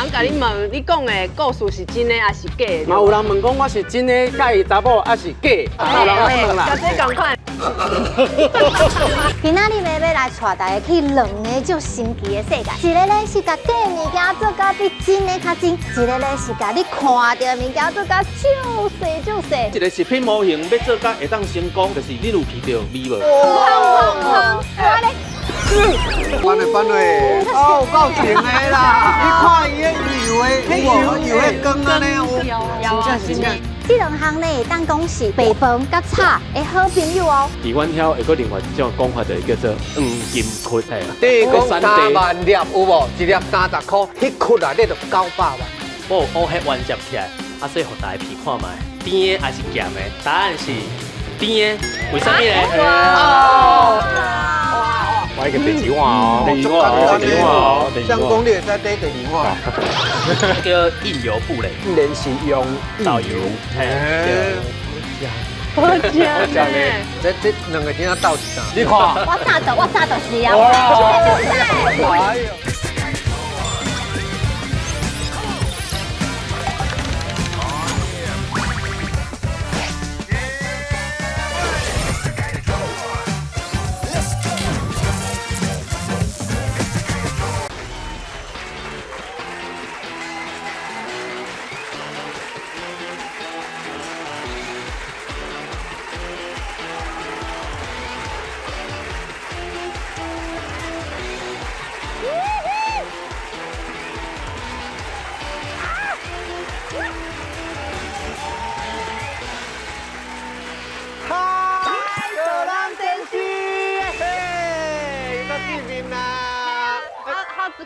人共你問，你講的故事是真的抑是假的？嘛有人問講我是真的佮意查某，抑是假的？有人按呢問啦。共這仝款。今仔日欲來帶大家去兩个足神奇的世界，一个咧是共假物件做甲比真的較真，一个咧是共你看著的物件做甲足細足細。一个食品模型欲做甲會當成功，就是你有聞著味無？毋通毋通毋通，我咧。翻來翻來，哦，夠甜的啦！你看伊的油的，有無油的光按呢？真正真正。這兩項呢，會當講是白飯佮炒的好朋友哦。佇阮遐會閣另外一種講法，就是叫做黃金窟。你講3萬粒有無？一粒30箍，彼窟內底就900萬。我有烏黑彎接起來，啊，所以予大家品看覓，甜的抑是鹹的？答案是甜的，為啥物咧？我一個第二碗哦，第二碗哦，第二碗哦，相公你會使綴第二碗。叫印油布咧，連是用豆油。好食呢。這兩個真正鬥一盞。你看，我早就我早就是啊。哎呦！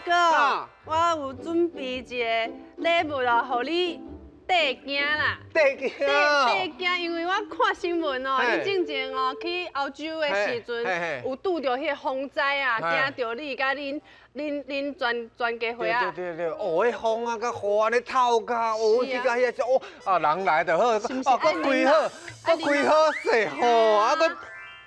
哥，我有準備一個禮物哦，予你綴驚啦。綴驚。綴驚，因為我看新聞哦，你進前哦去歐洲的時陣，有拄著彼個風災啊，驚著你佮恁全全家伙仔。對對對，哦，彼風啊，佮雨按呢透甲，哦，去到遐哦，啊人來就好，哦，閣開好，閣開好勢吼，啊閣。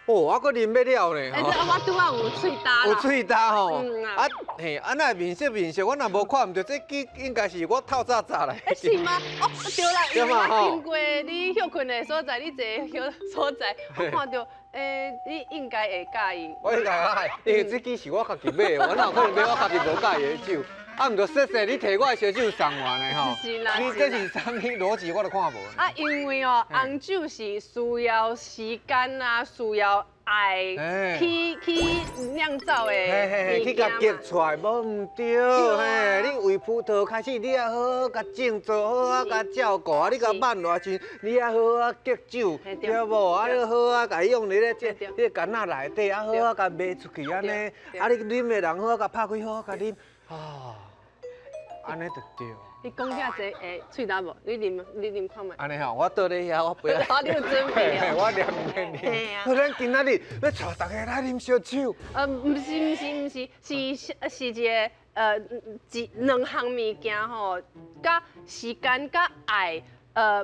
哦，啊，閣啉欲了呢！欸，我拄仔有喙焦啦。有喙焦吼。嗯啊。啊，嘿，啊，那面色面色，我若無看毋著，這支應該是我透早早來。欸，是嗎？哦，對啦，因為我經過你歇睏的所在，你坐歇所在，我看著，欸，你應該會佮意。我應該愛，因為這支是我家己買的，我哪有可能買我家己無佮意的酒？啊，毋著說說你提我的燒酒送我呢吼。是啦。你這是啥物邏輯？我都看無。啊，因為哦，紅酒是需要時間啊，需要愛去去釀造的嘿，去共結出來，無毋對，嘿，你為葡萄開始，你愛好好共種做好啊，共照顧啊，你共挽落時，你愛好好結酒，對無？啊，你好好共用佇咧這這個罐仔內底，啊，好好共賣出去按呢，啊，你啉的人好好共拍開，好好共啉，啊，按呢就對。你講遮濟會喙焦無？你啉，你啉看覓。按呢吼，我倒咧遐，我陪。你有準備哦。我念念念。好，咱今仔日欲帶大家來啉燒酒。毋是毋是毋是，是是一个一兩項物件吼，佮時間佮愛，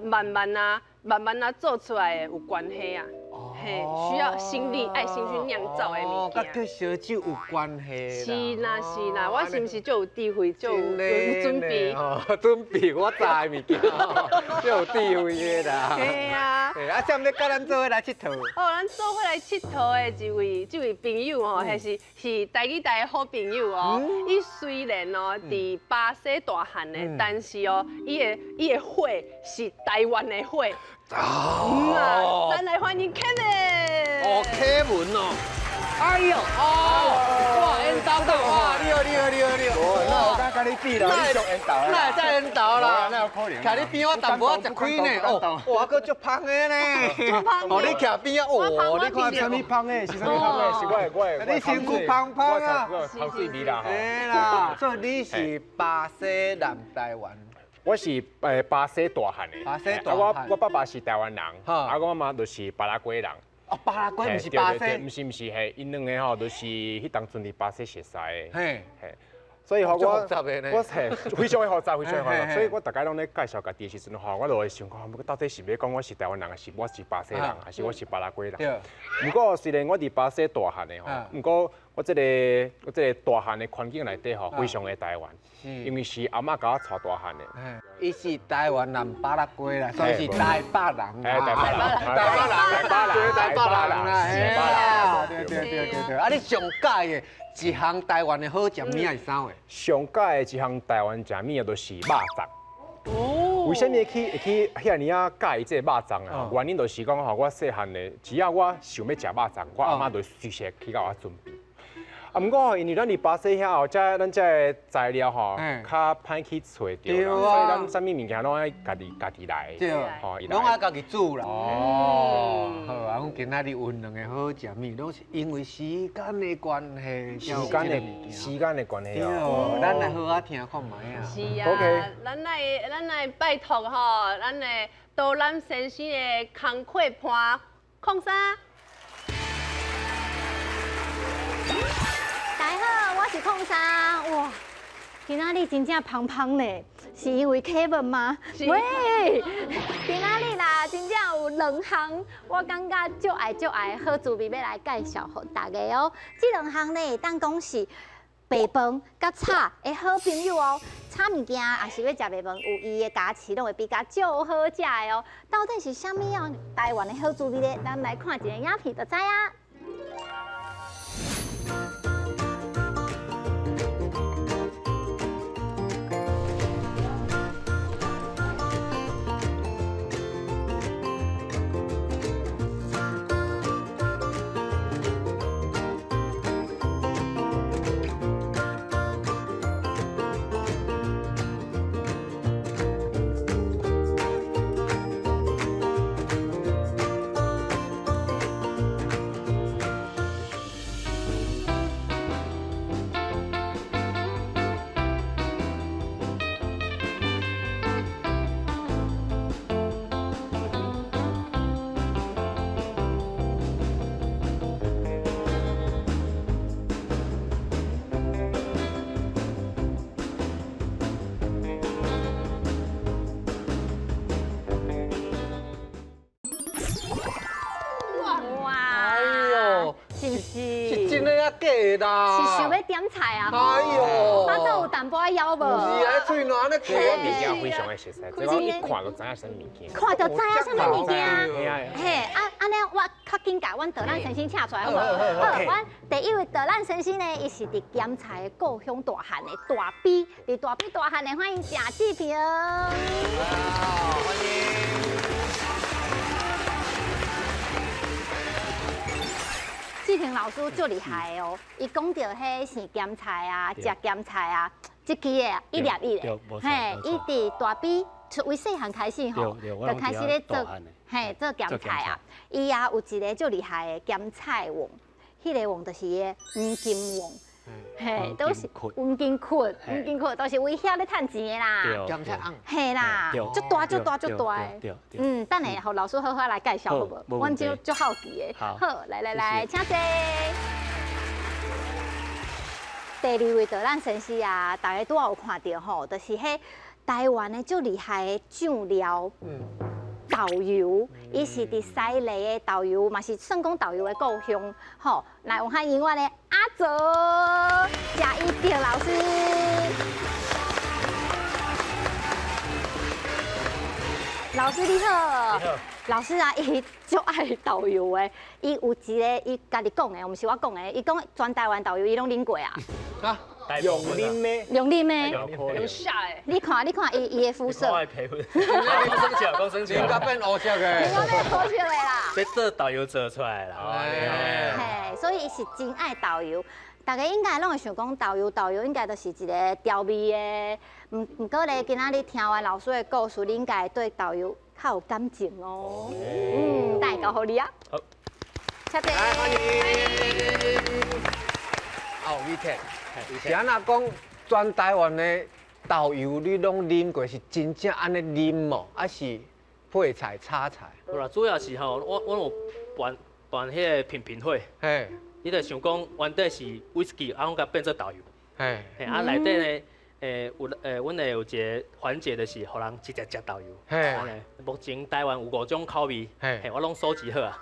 慢慢啊，慢慢啊做出來的有關係啊。嘿，需要心力、愛心去釀造的物件。佮結燒酒有關係。是啦是啦，我是毋是足有智慧，足有準備？準備我知的物件，足有智慧的啦。對啊。啊，啥物咧？佮咱做伙來𨑨迌？哦，咱做伙來𨑨迌的這位這位朋友吼，彼是是台語台的好朋友哦。伊雖然哦佇巴西大漢的，但是哦，伊的伊的血是台灣的血。哦，咱來歡迎 Kevin。哦，凱文哦。哎呦，哦，哇，緣投到，哇，你好，你好，你好，你好。那我敢佮你比啦，你足緣投啦。哪會遮緣投啦？哪有可能？徛你邊我淡薄仔食虧呢。哦，哇，閣足芳的呢。哦，你徛邊仔，哦，你看啥物芳的？是啥物芳的？是我的，我的。你身軀芳芳啊。芳水味啦。嘿啦，所以你是巴西南台灣。我是巴西大漢的，巴西大漢。我爸爸是台灣人，啊，我媽媽就是巴拉圭人。哦，巴拉圭毋是巴西？毋是毋是，嘿，𪜶兩个吼，就是彼當陣佇巴西熟似的。嘿，嘿，所以吼我我嘿非常的複雜，非常的複雜。所以我逐擺攏咧介紹家己的時陣吼，我就會想講，到底是欲講我是台灣人，抑是我是巴西人，抑是我是巴拉圭人？毋過雖然我佇巴西大漢的吼，毋過我這個大漢的環境內底吼，非常的台灣，因為是阿嬤共我帶大漢的。伊是台灣人巴拉圭啦，所以是台北人。台北人，台北人，台北人，台北人啦。對對對對對。啊，你上喜的一項台灣的好食物是啥貨？上喜的一項台灣食物就是肉粽。哦。為啥物會去遐爾仔佮意這個肉粽啊？原因就是講吼，我細漢的，只要我想欲食肉粽，我阿嬤就隨時去共我準備。啊，毋過因為咱佇巴西遐哦，這咱這个材料吼，較歹去揣著啦，所以咱啥物物件攏愛家己來，對，攏愛家己煮啦。哦，好啊，阮今仔日問兩个好食物，攏是因為時間的關係，時間的關係哦。咱來好好聽看覓啊。是啊，咱來拜託吼，咱的導覽先生的工課盤控三。大家好，我是控三。哇，今仔日真正芳芳呢，是因為 Kevin 嗎？喂，今仔日啦，真正有兩項，我感覺足愛足愛好滋味，欲來介紹予大家哦。這兩項呢，會當講是白飯佮炒的好朋友哦。炒物件也是欲食白飯，有伊的加持，攏會比較足好食的哦。到底是啥物樣台灣的好滋味呢？咱來看一个影片就知影。是真的啊假的啦？是想欲點菜啊？哎喲，腹肚有淡薄仔枵無？是啊，喙瀾咧這物件非常的熟悉，這我一看就知影啥物件。看就知影啥物件。嘿，啊，按呢我較緊共阮導覽先生請出來好無？好，阮第一位導覽先生呢，伊是佇鹹菜的故鄉大漢的大埤，佇大埤大漢的，歡迎鄭志平。歡迎。志平老師足厲害的哦，伊講著彼生鹹菜啊，食鹹菜啊，這支的一粒一的，嘿，伊佇大埤從細漢開始吼，就開始咧做，嘿，做鹹菜啊。伊也有一個足厲害的鹹菜王，彼個王就是伊的黃金王，嘿，都是黃金窟，黃金窟都是為遐咧趁錢的啦。鹹菜翁，嘿啦，足大足大足大的。嗯，等下予老師好好來介紹好無？阮就足好奇的。好，來來來，請坐。第二位導覽先生啊，大家拄仔有看著吼，就是彼台灣的足厲害的醬料導遊，伊是佇西麗的導遊，嘛是算講導遊的故鄉。吼，來歡迎阮的阿澤賈一德老師。老師你好，老師啊，伊足愛導遊的，伊有一个伊家己講的，毋是我講的，伊講全台灣導遊伊攏啉過啊。啊，用啉的，用啉的，用啥的？你看，你看伊伊的膚色。我的皮膚。講生笑，講生笑。應該變烏色的。應該變烏色的啦。這做導遊做出來啦。嘿，所以伊是真愛導遊。大家應該攏會想講導遊，導遊應該就是一个調味的。毋過咧，今仔日聽完老師的故事，你應該對導遊較有感情哦。嗯，等下交予你啊。好，請坐。來歡迎。哦，米鐵，是按怎講？全台灣的導遊你攏啉過，是真正按呢啉無？還是配菜炒菜？無啦，主要是吼，我有辦辦彼個品評會。嘿。你就想講，原底是威士忌，啊，阮共變做導遊。嘿。啊，內底呢，有阮會有一个環節，就是予人直接食導遊。嘿。目前台灣有5種口味，嘿，我攏收集好啊。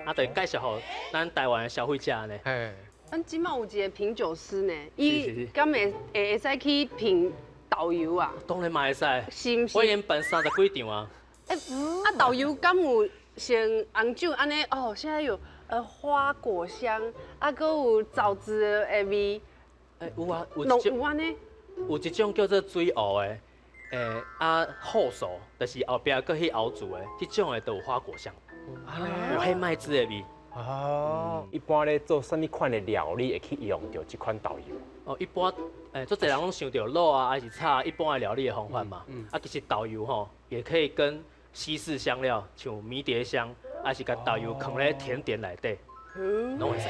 啊，就介紹予咱台灣的消費者呢。嘿。咱這馬有一个品酒师呢，伊敢會會使去品豆油啊？當然嘛會使，是毋是？我已經辦30幾場啊。欸，啊豆油敢有像紅酒按呢？哦，現在有花果香，啊，閣有棗子的味。欸，有啊，有攏有按呢？有一種叫做水芋的，啊後熟，就是後壁閣去熬煮的，這種的都有花果香，有彼麥汁的味。哦，一般咧做啥物款的料理會去用著這款豆油？哦，一般，足濟人攏想著滷啊，還是炒一般的料理的方法嘛。啊，其實豆油吼也可以跟西式香料，像迷迭香，還是共豆油囥咧甜點內底，攏會使。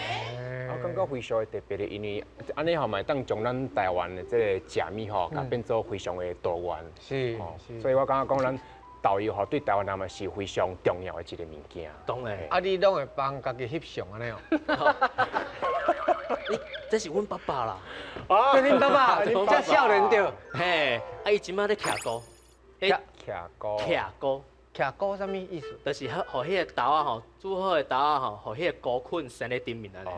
我感覺非常的特別的，因為按呢吼嘛會當將咱台灣的這个食物吼，共變做非常的多元。是，所以我感覺講咱豆油吼對台灣人嘛是非常重要的一個物件。當然。啊，你攏會幫家己翕相按呢哦？你這是阮爸爸啦。啊，這恁爸爸，遮少年著。嘿，啊，伊這馬咧徛菇。徛菇。徛菇。徛菇啥物意思？就是予彼个豆仔吼，煮好的豆仔吼，予彼个菇菌生咧頂面按呢。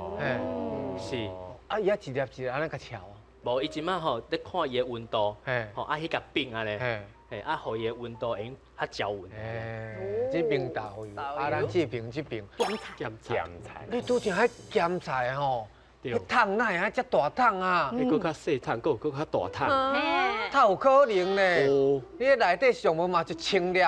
是。啊，伊遐一粒一粒按呢共撨。無，伊這馬吼咧看伊的溫度，吼啊彼共變按呢，嘿，啊，予伊的溫度會用較焦溫。這邊豆油，啊，咱這邊這邊。鹹菜。鹹菜。鹹菜。你拄才彼鹹菜吼，彼桶哪會遮大桶啊？彼閣較細桶，閣有閣較大桶。哪有可能呢？你彼內底上無嘛一千粒。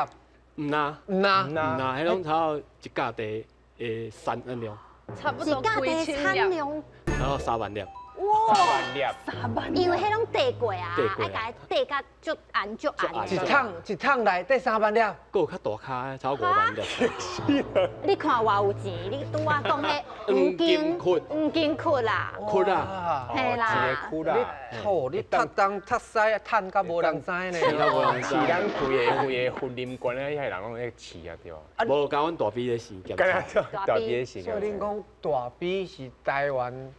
毋若，毋若，毋若，彼攏差不多一甲地的產量。差不多一甲地產量。然後3萬粒。哇！ 3萬粒。3萬粒。因為彼攏綴過啊，愛共伊綴甲足紅足紅。一桶一桶內底3萬粒。閣有較大跤，差不多5萬粒。你看偌有錢，你拄仔講彼黃金窟，黃金窟啦，窟啦，嘿啦，一个窟啦。你你讀東讀西，趁甲無人知呢。是咱規個規個雲林縣咧，遐人攏咧飼啊，對無？無，共阮大埤咧生鹹菜。大埤咧生。所以恁講大埤是台灣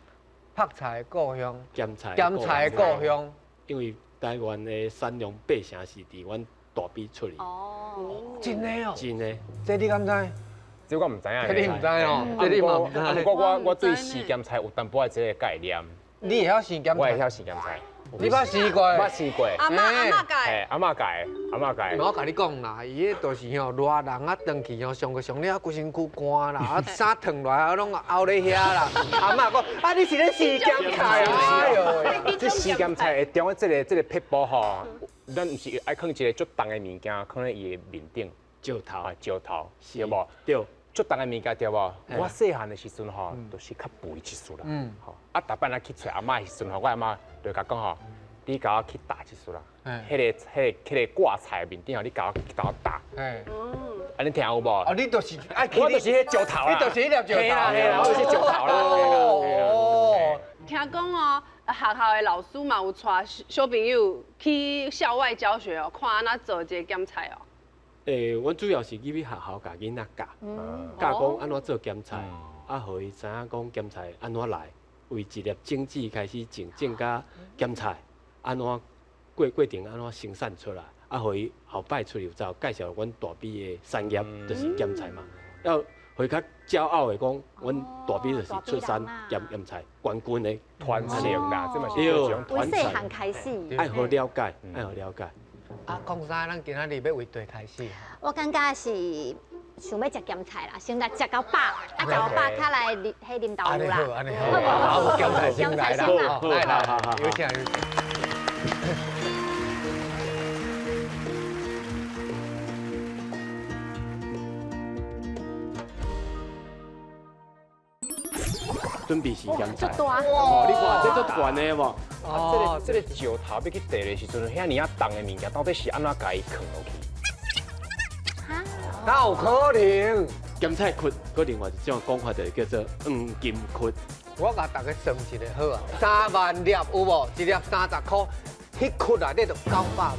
泡菜的故鄉，鹹菜，鹹菜的故鄉。因為台灣的產量8成是佇阮大埤出去。哦，真的哦，真的。這你敢知？這我毋知影。這你毋知哦，這你嘛毋知。不過我對生鹹菜有淡薄仔這個概念。你會曉生鹹菜？我會曉生鹹菜。你捌試過？捌試過。阿嬤阿嬤教。嘿，阿嬤教的，阿嬤教的。我共你講啦，伊彼就是吼熱人啊，轉去吼上個上了，規身軀乾啦，啊衫脫落來啊，攏沤咧遐啦。阿嬤講，啊你是咧試鹹菜啊？哎喲，這試鹹菜的中的這個撇步吼，咱毋是愛囥一個足重的物件，囥咧伊的面頂，石頭啊，石頭，對無？對。足重的物件對無？我細漢的時陣吼，都是較肥一撮啦。吼，啊，逐擺仔去揣阿嬤的時陣吼，我阿嬤就共講吼，你共我去打一撮啦。彼个掛菜面頂吼，你共我去共我打。啊，你聽有無？哦，你就是愛我就是彼石頭啦。你就是彼粒石頭。嘿啦嘿啦，我就是石頭啦。哦。聽講哦，學校的老師嘛有帶小朋友去校外教學哦，看按怎做這个鹹菜哦。阮主要是入去學校共囡仔教，教講按怎做鹹菜，啊，予伊知影講鹹菜按怎來，為一粒種子開始種，種甲鹹菜，按怎過程按怎生產出來，啊，予伊後擺出去就介紹阮大埤的產業，就是鹹菜嘛，要予伊較驕傲的講，阮大埤就是出產鹹菜冠軍的傳承啦，這嘛是一種從細漢開始，愛予了解，愛予了解。啊，講啥？咱今仔日欲為題開始。我感覺是想欲食鹹菜啦，先來食到飽，啊，食到飽，較來啉彼啉豆腐啦。按呢好，按呢好，好，鹹菜先來啦，來啦，有請有請。準備是鹹菜。哇！你看這足懸的無？哦，這個石頭欲去綴的時陣，遐爾仔重的物件，到底是按怎共伊囥落去？哪有可能？鹹菜窟，閣另外一種講法就是叫做黃金窟。我共大家算一下好啊，3萬粒有無？一粒30箍，彼窟內底就900萬。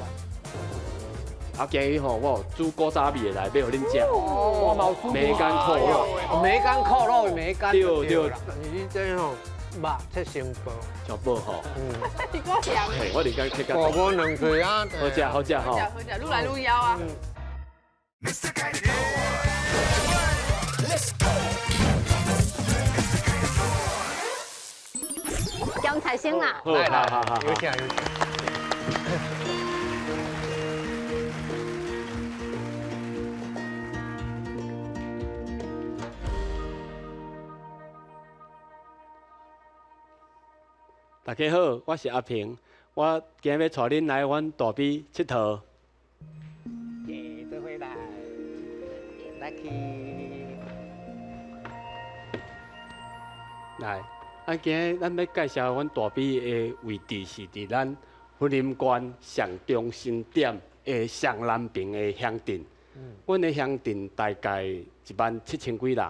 啊，今日吼，我有煮古早味的來，欲予恁食。我嘛有煮梅干扣肉，梅干扣肉，梅干。對對。你這吼肉切成薄，上薄吼。嗯。你夠鹹。嘿，我連間切較。我兩嘴啊。好食好食吼。好食好食，愈來愈枵啊。鹹菜先啦。好，好好好，有請有請。大家好，我是阿平，我今日欲帶恁來阮大埤𨑨迌。做伙來，來去。來，啊，今日咱欲介紹阮大埤的位置是佇咱雲林縣上中心點的上南爿的鄉鎮。阮的鄉鎮大概1萬7千幾人。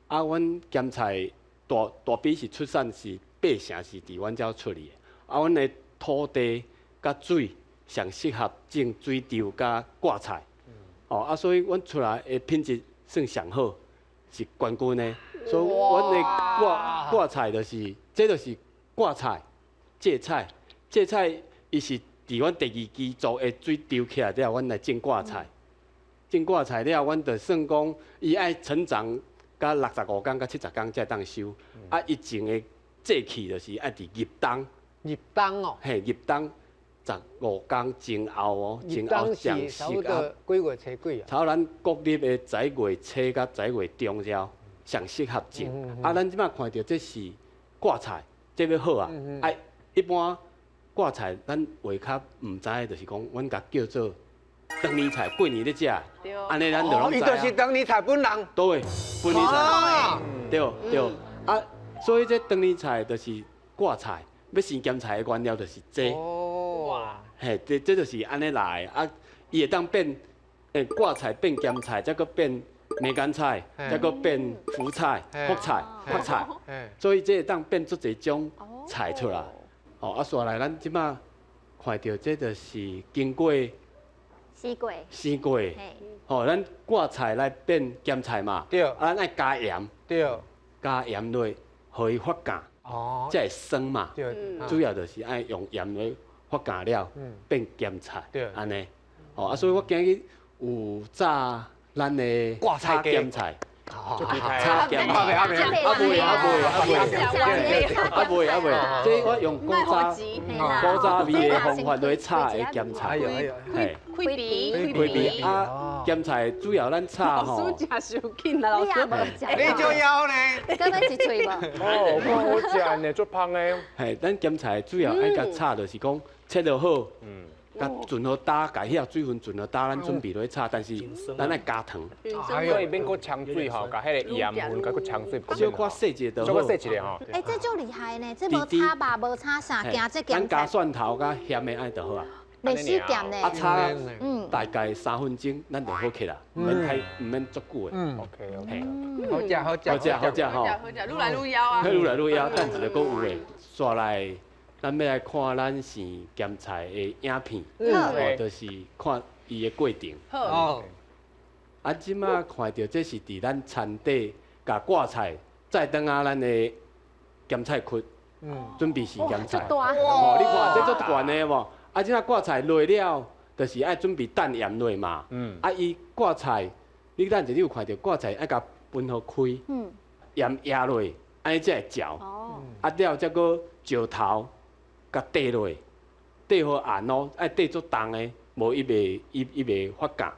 啊，阮鹹菜大大埤是出產是八成是佇阮遮出去的。啊，阮的土地佮水上適合種水稻佮掛菜。哦，啊，所以阮出來的品質算上好，是冠軍的。所以阮的掛掛菜就是，這就是掛菜、芥菜、芥菜，伊是佇阮第二期做的水稻起來了，阮來種掛菜。種掛菜了，阮就算講，伊愛成長到65工到70工才會當收。啊，伊種的節氣就是愛佇入冬。入冬哦。嘿，入冬15工前後哦，前後上適合。幾月初幾啊？差不多咱國曆的11月初到11月中了，上適合種。啊，咱這擺看著這是掛菜，這欲好啊。啊，一般掛菜咱話較毋知的，就是講，阮共叫做長年菜，過年咧食，按呢咱就攏知。伊就是長年菜本人。對，本年菜。對對。啊，所以這長年菜就是掛菜，欲生鹹菜的原料就是這。哇。嘿，這這就是按呢來的啊，伊會當變，掛菜變鹹菜，再閣變梅乾菜，再閣變福菜、福菜、福菜。所以這會當變足濟種菜出來。哦，啊，紲來咱這擺看著這就是經過。生過，生過，吼，咱掛菜來變鹹菜嘛，對，啊，咱愛加鹽，對，加鹽落，予伊發酵，哦，才會酸嘛，對，主要就是愛用鹽來發酵了，變鹹菜，對，按呢，吼，啊，所以我今日有炸咱的掛菜鹹菜。炒鹹菜，啊未啊未啊未啊未啊未，這我用古早古早味的方法來炒的鹹菜，嘿，開鼻開鼻啊，鹹菜主要咱炒吼。老師食傷緊啦，老師，你就枵呢？敢欲一喙無？哦，我好食呢，足芳的。嘿，咱鹹菜主要愛共炒，就是講切落好。共盡好打，共彼個水分盡好打，咱準備落去炒，但是咱愛加糖。所以免閣沖水吼，共彼个鹽分共閣沖水。小可洗一下就好。小可洗一下吼。欸，這足厲害呢，這無炒肉，無炒啥，驚這鹹菜。咱加蒜頭佮鹹的按就好啊。袂死鹹呢。啊，炒大概3分鐘，咱就好起啦，毋免太，毋免足久的。OK OK。好食好食好食好食吼。好食，愈來愈枵啊。愈來愈枵，等一下閣有的，紲來。咱欲來看咱生鹹菜的影片，哦，就是看伊的過程。好。啊，這擺看著這是佇咱田底共掛菜，再轉仔咱的鹹菜窟，準備生鹹菜。哦，你看這足懸的無？啊，這擺掛菜落了，就是愛準備等鹽落嘛。啊，伊掛菜，你等者你有看著掛菜愛共分予開，鹽壓落，按呢才會嚼。啊，了才閣石頭。共綴落，綴予按哦，愛綴足重的，無伊袂伊伊袂發酵。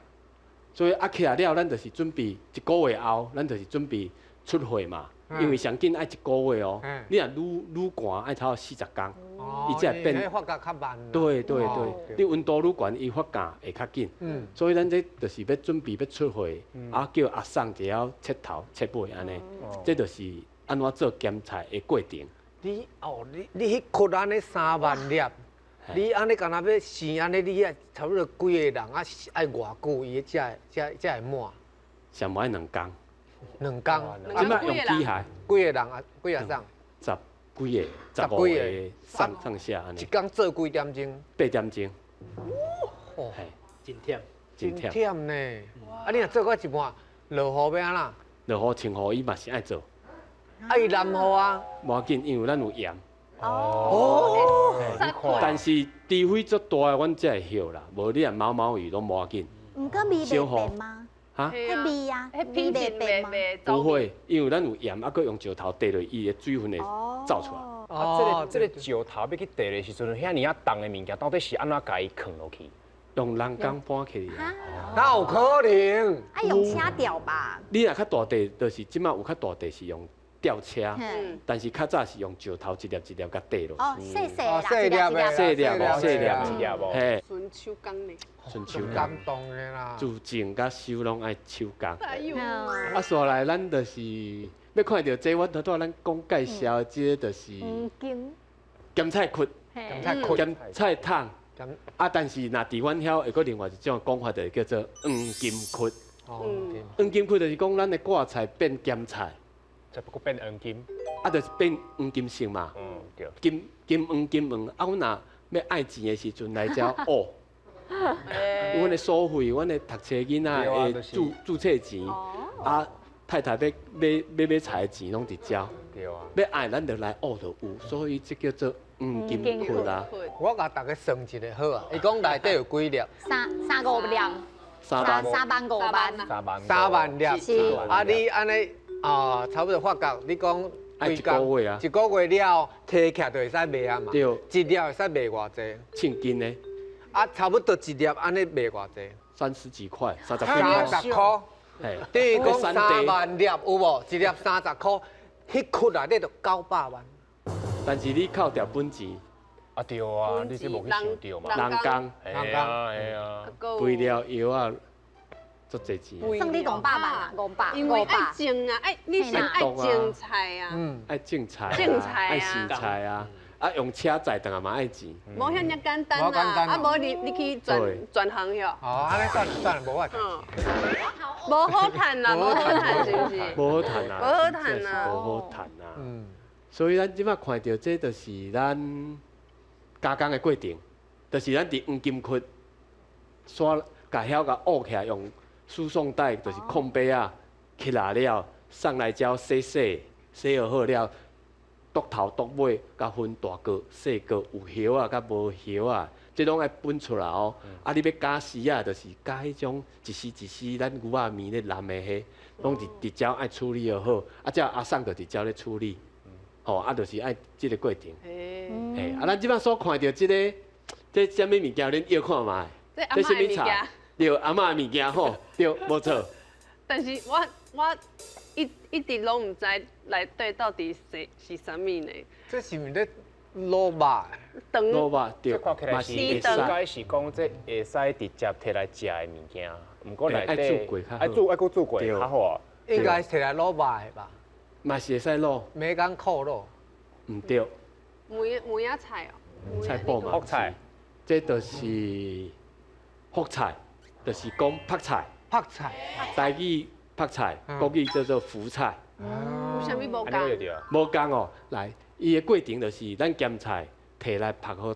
所以啊起來了，咱就是準備一個月後，咱就是準備出貨嘛。因為上緊愛一個月哦。你若愈愈寒，愛差不多40工，伊才會變。發酵較慢。對對對，你溫度愈懸，伊發酵會較緊。所以咱這就是欲準備欲出貨，啊叫阿送就曉切頭切尾按呢，這就是按怎做鹹菜的過程。你哦，你你彼窟按呢3萬粒，你按呢敢若欲生按呢，你遐差不多幾个人啊？愛偌久伊才會才會滿？上無愛2工。 2工。這擺用機械。幾个人啊？幾个送？10幾個，15個上上下按呢。一工做幾點鐘？8點鐘。哦，真忝，真忝。忝呢。啊，你若做到一半，落雨欲按怎？落雨穿雨衣嘛是愛做。啊！伊淋雨啊，無要緊，因為咱有鹽。哦，但是除非足大的，阮才會歇啦。無你若毛毛雨攏無要緊。毋過味袂變嗎？哈？彼味啊，味袂變嗎？不會，因為咱有鹽，啊，閣用石頭綴落，伊的水分會走出來。啊，這個石頭欲去硩的時陣，遐爾仔重的物件，到底是按怎共伊囥落去？用人工搬起來啊。哪有可能？啊，用車吊吧。你若較大塊，就是這馬有較大塊是用吊車，但是較早是用石頭一粒一粒共硩落。哦，細細啦，一粒一粒，細粒無，細粒一粒無，嘿。純手工呢？純手工。感動的啦。自種佮收攏愛手工。哎喲。啊，紲來咱就是欲看著這，我拄仔咱講介紹的這個就是鹹菜窟，鹹菜窟，鹹菜桶。啊，但是若佇阮遐會閣另外一種講法，就叫做黃金窟。黃金窟就是講咱的掛菜變鹹菜，才不過變黃金，啊，就是變黃金色嘛。嗯，對。金金黃金黃，啊，阮若欲愛錢的時陣來遮挖。阮的所費，阮的讀冊囡仔的註註冊錢，啊，太太欲買買買菜的錢攏佇遮。對啊。欲愛咱就來挖就有，所以這叫做黃金窟啊。我共大家算一下好啊，伊講內底有幾粒？三三五粒。三三萬五萬。三萬。3萬粒。是。啊，你按呢啊，差不多發覺，你講一個月啊？一個月了，提起來就會使賣啊嘛。對。一粒會使賣偌濟？稱斤呢？啊，差不多一粒按呢賣偌濟？三十幾塊，30 30塊。等於講3萬粒有無？一粒30塊，彼窟內底就900萬。但是你扣掉本錢。啊對啊，你這無去想著嘛。人工，人工，係啊。肥料藥啊，足濟錢。算你500萬啊，五百。因為愛種啊，愛你先愛種菜啊，愛種菜，種菜啊，愛洗菜啊，啊用車載轉來嘛愛錢。無遐爾簡單啦，啊無你去轉轉行喲。哦，按呢算了算了，無法。無好趁啦，無好趁是毋是？無好趁啊，無好趁啊，無好趁啊。嗯。所以咱這擺看著這就是咱加工的過程，就是咱佇黃金窟，煞共遐共挖起來，用輸送帶，就是控杯仔，起來了，送來遮洗洗，洗好了，剁頭剁尾，共分大個、細個，有葉仔佮無葉仔，這攏愛分出來哦。啊，你欲加絲仔，就是加彼種一絲一絲，咱牛仔麵咧淋的彼，攏佇佇遮愛處理好。啊，這阿送就佇遮咧處理，吼，啊，就是愛這個過程。嘿，啊，咱這擺所看著這個，這啥物物件？恁搖看覓？這阿嬤的物件。對，阿嬤的物件吼，對，無錯。但是我一直攏毋知內底到底是是啥物呢？這是毋是咧滷肉？滷肉對，看起來是應該是講這會使直接提來食的物件，毋過內底愛煮過較好，愛煮愛閣煮過較好啊。應該提來滷肉的吧？嘛是會使滷。梅干扣肉。毋對。梅仔菜哦。菜脯嘛。福菜。這就是福菜，就是講曝菜。曝菜。台語曝菜，國語叫做福菜。有啥物無仝？無仝哦，來，伊的過程就是咱鹹菜提來曝好，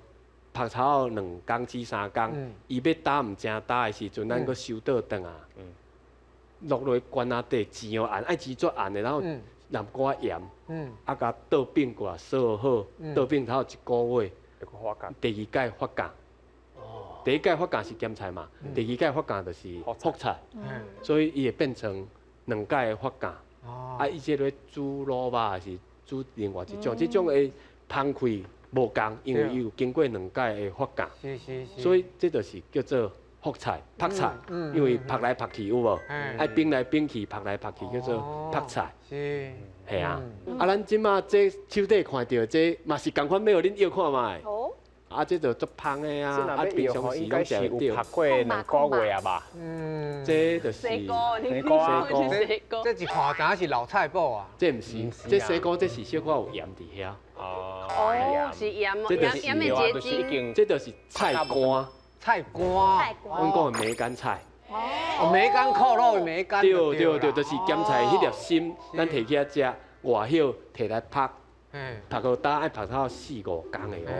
曝差不多2工至3工，伊欲焦毋成焦的時陣，咱閣收倒轉來，落落罐仔底煎予絚，愛煎足絚的，然後淋寡鹽，啊，共倒反過來鎖好，倒反頭一個月，第二擺發酵。第一擺發酵是鹹菜嘛，第二擺發酵就是福菜，所以伊會變成2擺的發酵。啊，伊這個煮滷肉還是煮另外一種，這種的香氣無仝，因為伊有經過2擺的發酵，所以這就是叫做福菜、曝菜，因為曝來曝去有無？愛反來反去，曝來曝去叫做曝菜。是，係啊。啊，咱這馬這手底看著這嘛是仝款，欲予恁搖看覓。啊，這就足芳的啊！啊，平常時攏食會著。有曝過2個月啊吧？嗯，這就是西瓜，西瓜，這一看知影是老菜脯啊。這毋是，這西瓜這是小可有鹽佇遐。哦，是鹽，鹽的結晶。這就是菜乾。菜乾。阮講的梅乾菜。哦，梅乾扣肉的梅乾。對對對，就是鹹菜彼粒心，咱提起來食，外葉提來曝。曝到焦愛曝到四五工的哦，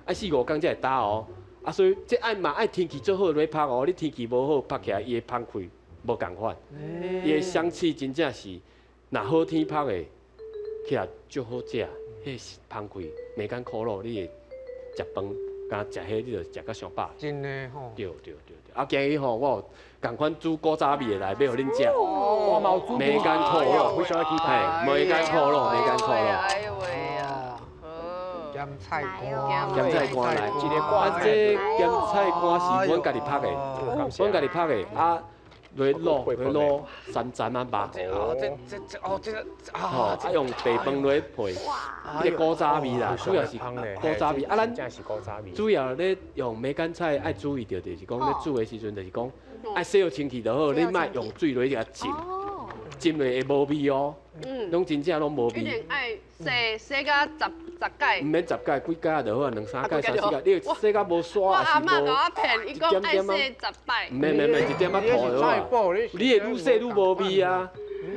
愛四五工才會焦哦。啊，所以這愛嘛愛天氣足好來曝哦，你天氣無好曝起來，伊的芳氣無仝款，伊的香氣真正是，若好天曝的，起來足好食，彼芳氣梅乾苦滷，你會食飯，敢食彼，你就食甲上飽。真的吼。對對對對，啊，今日吼我有仝款煮古早味的來，欲予恁食。我嘛有煮梅乾苦滷，非常期待。梅乾苦滷，梅乾苦滷。哎喂呀！鹹菜來乾，鹹菜乾來，一個啊，這鹹菜乾是阮家己拍的，阮家己拍的，啊，落滷落滷三層啊肉，哦，這這這哦，這個吼，啊啊用白飯落配，彼個古早味啦，主要是古早味。啊，咱真是古早味。主要咧用梅乾菜愛注意著，就是講咧煮的時陣，就是講愛洗好清氣就好，你莫用水落去共浸，浸落會無味哦。攏真正攏無一味。定愛洗洗甲十十擺毋。免十擺，幾擺就好啊，兩三擺、三四擺，你洗甲無沙我也是阿嬤共無。我騙，伊講愛洗十擺。毋免免免，一點仔塗就好啊。你會愈洗愈無味啊，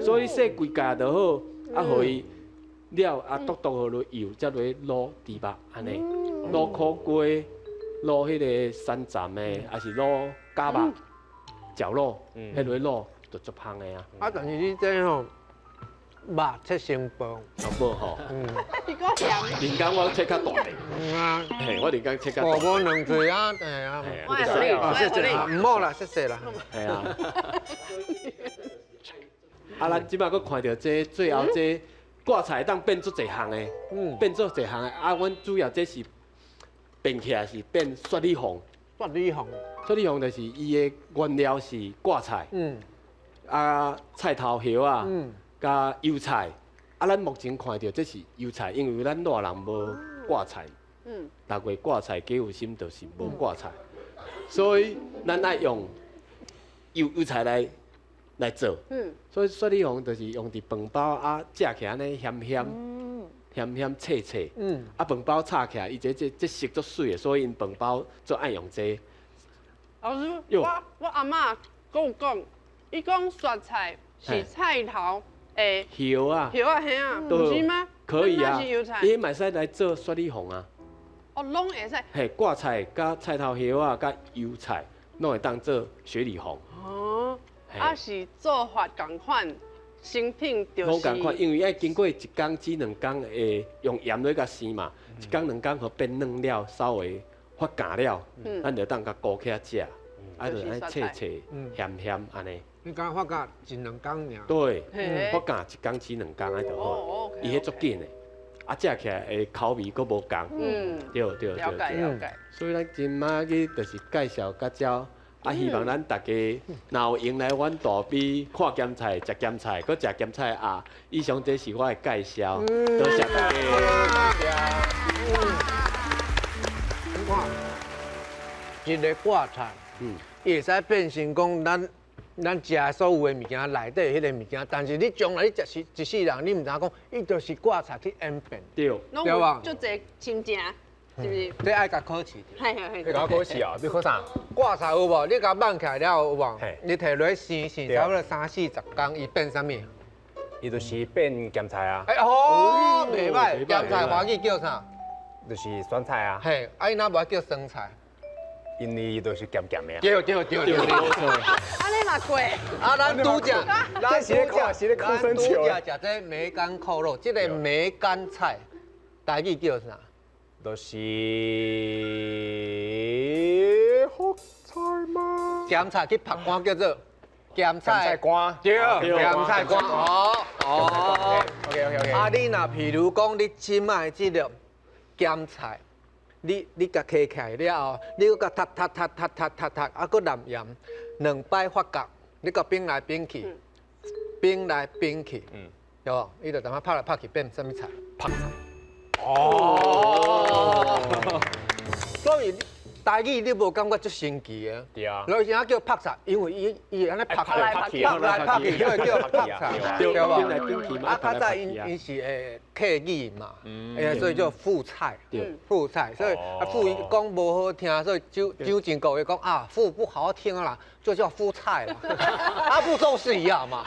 所以洗幾擺就好，啊，予伊了啊，剁剁好落油，才落去滷豬肉按呢，滷苦瓜，滷彼個山芋的，抑是滷絞肉、絞肉，彼落去滷就足香的啊。啊，但是你這吼肉切成薄，好無吼？伊講鹹。人工我切較大的，嗯啊，嘿，我人工切較大。五無兩嘴啊，嘿啊。我會予你，啊，謝謝啦，我會予你。毋好啦，謝謝啦。係啊。啊，咱這擺閣看著這最後這掛菜當變做濟項的，變做濟項的。啊，阮主要這是變起來是變雪裡紅。雪裡紅。雪裡紅就是伊的原料是掛菜，啊菜頭葉仔，佮油菜。啊，咱目前看著這是油菜，因為咱熱人無掛菜。六月掛菜，雞有心就是無掛菜，所以咱愛用油油菜來來做。所以雪裡紅就是用佇飯包啊，食起來按呢鹹鹹鹹鹹脆脆。啊，飯包炒起來，伊這這這色足媠的，所以𪜶飯包足愛用這個。老師，我我阿嬤閣有講，伊講雪菜是菜頭的葉啊，葉啊，嘿啊，毋是嗎？可以啊，是油菜。伊嘛會使來做雪裡紅啊。哦，攏會使。嘿，掛菜佮菜頭葉仔佮油菜，攏會當做雪裡紅。哦，啊是做法仝款，成品就是。攏仝款，因為愛經過一工至兩工會用鹽落去共生嘛，一工兩工予變軟了，稍微發乾了，咱就當共鍋起來食，啊，就按呢脆脆鹹鹹按呢。你講發酵一兩工爾？對，發酵一工至兩工按呢就好，伊彼足緊的，啊，食起來的口味閣無仝。對對對。了解了解。所以咱今仔日就是介紹到遮，啊，希望咱大家若有閒來阮大埤看鹹菜、食鹹菜、閣食鹹菜啊！以上這是我的介紹，多謝大家。你看，一个掛菜，伊會使變成講咱咱食的所有的物件內底彼个物件，但是你將來你食是一世人，你毋知影講，伊就是掛菜去演變，對，對吧？足濟親情，是毋是？這愛共考試。係係係。你共我考試哦？你考啥？掛菜有無？你共挽起來了有無？你提落去生生差不多三四十工，伊變啥物？伊就是變鹹菜啊。哎哦，袂䆀，鹹菜華語叫啥？就是酸菜啊。嘿，啊伊若無愛叫酸菜？因為伊就是鹹鹹的啊。對對對對。按呢嘛過。啊，咱拄則，咱拄則，咱拄則食這梅乾扣肉，這个梅乾菜，台語叫啥？就是福菜嗎？鹹菜去曝乾叫做鹹菜乾。對，鹹菜乾。哦哦。 OK OK OK。啊，你若譬如講你這擺這个鹹菜。你你共揢起來了後，你閣共踢踢踢踢踢踢踢，啊，閣淋鹽，兩擺發酵，你共反來反去，反來反去，對無？伊就淡仔拍來拍去變啥物菜？曝菜。哦。所以台語你無感覺足神奇的？對啊。所以啥叫曝菜？因為伊伊按呢曝來曝去，曝來曝去，所以叫曝菜，對無？啊，較早𪜶𪜶是會客語嘛，所以叫副菜，副菜，所以啊副講無好聽，所以酒酒精國會講啊副不好聽啦，就叫夫菜啦。啊，步驟是一樣嘛，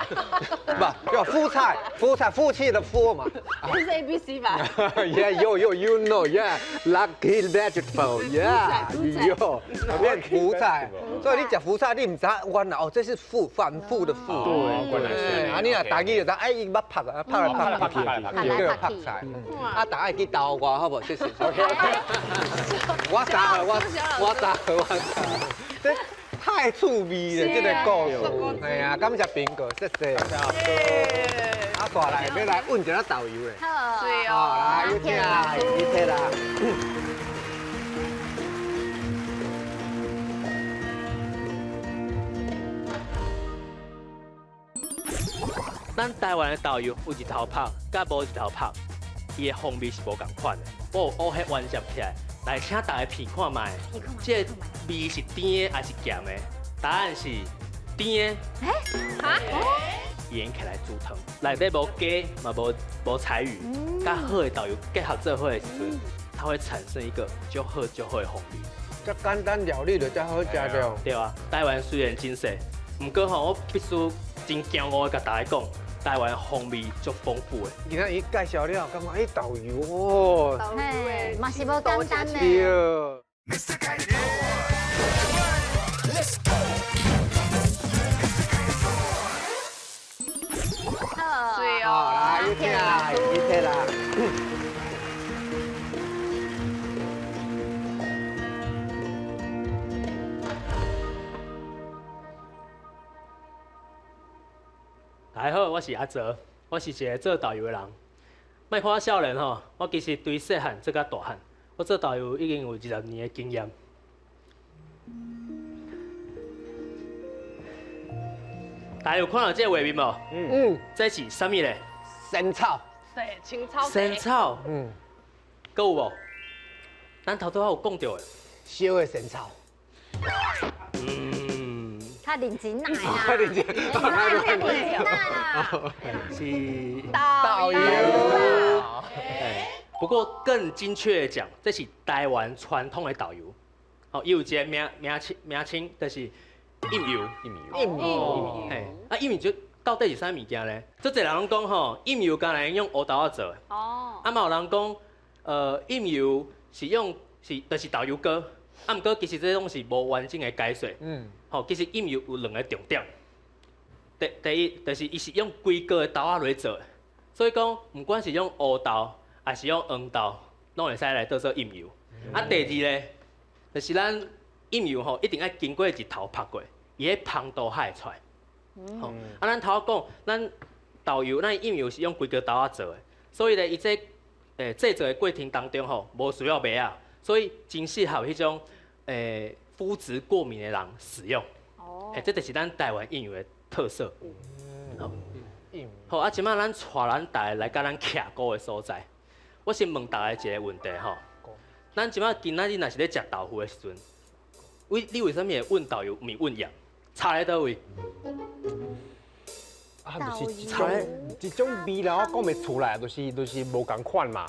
不叫夫菜，夫菜，夫妻的夫嘛。這是 A B C 吧？Yeah, yo, yo, you know, yeah, lucky vegetable, yeah, yo，變福菜，所以你食福菜，你毋知原來哦，這是復反覆的復。對，原來是。啊，你若台語就知，哎，伊捌曝啊，曝來曝去，叫曝菜。啊，大家會記投我，好無？謝謝。OK OK。我查好，我我查好，我查。這太趣味了，這个故事。哎呀，感謝蘋果，謝謝。啊，煞來欲來問一下導遊咧。好，對哦，來，有請啦，有請啦。咱台灣的豆油有日頭曬，佮無日頭曬，伊的風味是無仝款的。我有烏黑彎接起來，來請大家品看覓，這個味是甜的還是鹹的？答案是甜的。哈？醃起來煮湯，內底無雞嘛無柴魚，佮好的豆油結合做伙的時陣，它會產生一個足好足好的風味。這簡單料理就遮好食著。對啊，台灣雖然真細，毋過吼，我必須真驕傲的共大家講，台灣風味足豐富的。今仔伊介紹了，感覺欸豆油哦，嘿，嘛是無簡單呢。對。好，對哦，來，有請啦，有請啦。大家好，我是阿澤，我是一個做導遊的人。莫看我少年吼，我其實對細漢做甲大漢，我做導遊已經有20年的經驗。大家有看到這個畫面無？這是啥物咧？仙草。對，青草。仙草。閣有無？咱頭拄仔有講著的。燒的仙草。較認真來啦，較認真，較認真啦。是豆油。不過更精確的講，這是台灣傳統的豆油。哦，伊有一個名稱，就是蔭油。蔭油。嘿，啊，蔭油就到底是啥物件咧？足濟人攏講吼，蔭油敢若用烏豆仔做的。哦。啊嘛有人講，蔭油是用是就是豆油膏。啊，毋過其實這攏是無完整的解說。吼，其實蔭油有兩個重點。第一，就是伊是用規個的豆仔來做的，所以講，毋管是用烏豆，還是用黃豆，攏會使來當做蔭油。啊，第二咧，就是咱蔭油吼，一定愛經過日頭曬過，伊彼芳度才會出來。吼，啊，咱頭仔講，咱豆油，咱蔭油是用規個豆仔做的，所以咧，伊這製作的過程當中吼，無需要麥仔，所以真適合彼種膚質過敏的人使用。哦，這就是咱台灣蔭油的特色。好，啊，這擺咱帶咱大家來佮咱徛鼓的所在。我先問大家一個問題吼，咱這擺今仔日若是咧食豆腐的時陣，你為啥物會問豆油，毋是問鹽？差咧佗位？啊，就是一種味啦，我講袂出來，就是無仝款嘛，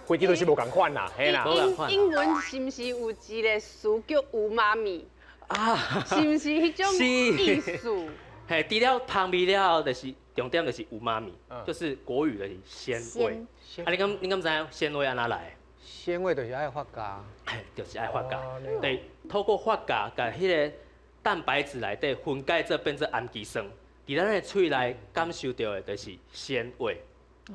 回去就是無仝款啦，嘿啦。英文是毋是有一個詞叫有媽咪？啊，是毋是彼種意思？嘿，除了芳味了後，就是重點就是有媽咪，就是國語的鮮味。啊，你敢知影鮮味按怎來？鮮味就是愛發酵。嘿，就是愛發酵。對，透過發酵，共彼個蛋白質內底分解做變做氨基酸，佇咱的喙內感受著的就是鮮味。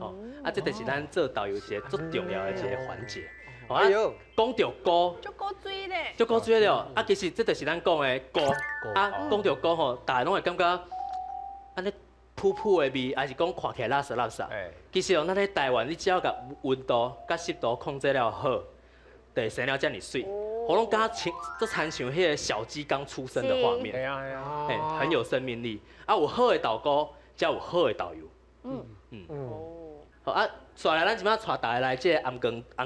吼，啊，這就是咱做豆油一個足重要的一個環節。哎喲，講著菇，足古錐咧，足古錐了。啊，其實這就是咱講的菇。啊，講著菇吼，大家攏會感覺按呢噗噗的味，還是講看起來垃圾垃圾。其實哦，咱咧台灣，你只要共溫度佮濕度控制了好，就會生了遮爾媠。我攏感覺像，這親像彼個小雞剛出生的畫面，很有生命力。啊，有好的豆菇，才有好的豆油。好啊，紲來咱這擺帶大家來這個頷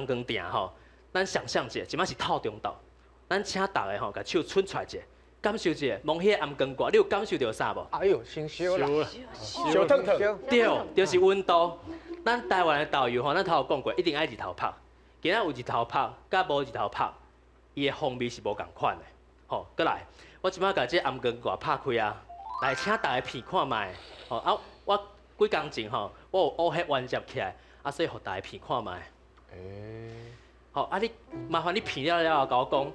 光埕吼，咱想象一下，這擺是透中晝，咱請大家吼，共手伸出來一下，感受一下，摸彼個頷光蓋，你有感受著啥無？哎喲，先燒啦，燒燙燙。對，就是溫度。咱台灣的豆油吼，咱頭有講過，一定愛日頭曬。今仔有日頭曬，佮無日頭曬，伊的風味是無仝款的。吼，閣來，我這擺共這個頷光蓋拍開啊，來請大家品看覓。吼啊，我幾工前吼，我有烏黑彎接起來，啊，所以予大家品看覓。好，啊你麻煩你品了了後，共